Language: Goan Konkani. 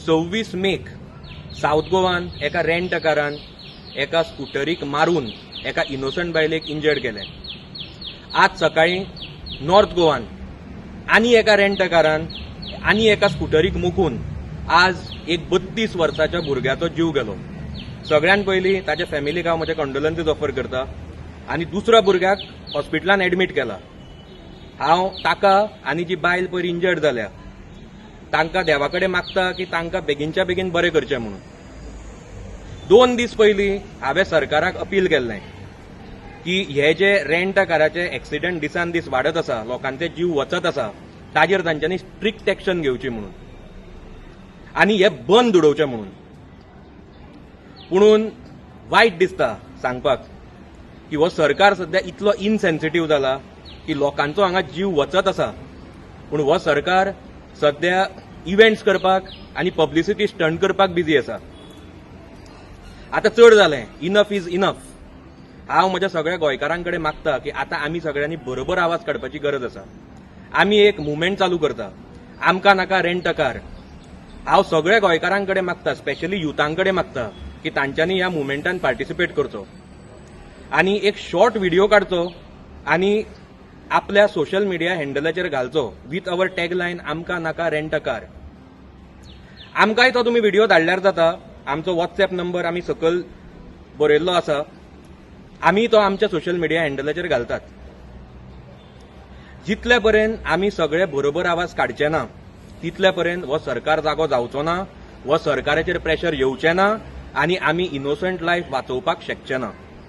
26 मेक सावथ गोवान एका रेंट कारान एका स्कुटरीक मारून एका इनोसंट बायलेक इंजर्ड केलें. आज सकाळीं नॉर्थ गोवान आनी एका रेंट कारान आनी एका स्कुटरीक मोखून आज एक 32 वर्साच्या भुरग्याचो जीव गेलो. सगळ्यान पयलीं ताच्या फॅमिलीक हांव म्हजे कंडोलन्सीस ऑफर करता आनी दुसऱ्या भुरग्याक हॉस्पिटलान एडमीट केला. हांव ताका आनी जी बायल पयर इंजर्ड जाल्या तांकां देवा कडेन मागता की तांकां बेगीनच्या बेगीन बरें करचें म्हणून. 2 दीस पयलीं हांवें सरकाराक अपील केल्लें की हे जे रेंट काराचे एक्सिडंट दिसान दीस वाडत आसा, लोकांचे जीव वचत आसा, ताजेर तांच्यांनी स्ट्रिक्ट एक्शन घेवची म्हणून आनी हे बंद उडोवचें म्हणून. पुणून वायट दिसता सांगपाक की हो सरकार सध्या इतलो इनसेन्सिटीव जाला की लोकांचो हांगा जीव वचत आसा, पूण हो सरकार सध्या इव्हेंट्स करपाक आनी पब्लिसिटी स्टंट करपाक बिजी आसा. आतां चड जालें, इनफ is enough. हांव म्हज्या सगळ्या गोंयकारां कडेन मागता की आतां आमी सगळ्यांनी बरोबर आवाज काडपाची गरज आसा. आमी एक मुवमेंट चालू करता, आमकां नाका रेंट कार. हांव सगळ्या गोंयकारां कडेन मागता, स्पेशली युथां कडेन मागता की तांच्यांनी ह्या मुवमेंटान पार्टिसिपेट करचो आनी एक शॉर्ट व्हिडिओ काडचो आनी आपल्या सोशल मिडिया हँडलाचेर घालचो विथ our tagline, आमकां नाका रेंट कार. आमकांय तो तुमी व्हिडिओ धाडल्यार जाता. आमचो वॉट्सॅप नंबर आमी सकयल बरयल्लो आसा. आमी तो आमच्या सोशल मिडिया हँडलाचेर घालतात. जितले पर्यंत आमी सगळे बरोबर आवाज काडचे ना, तितले पर्यंत हो सरकार जागो जावचो ना, हो सरकाराचेर प्रेशर येवचें ना आनी आमी इनोसंट लायफ वाचोवपाक शकचे ना.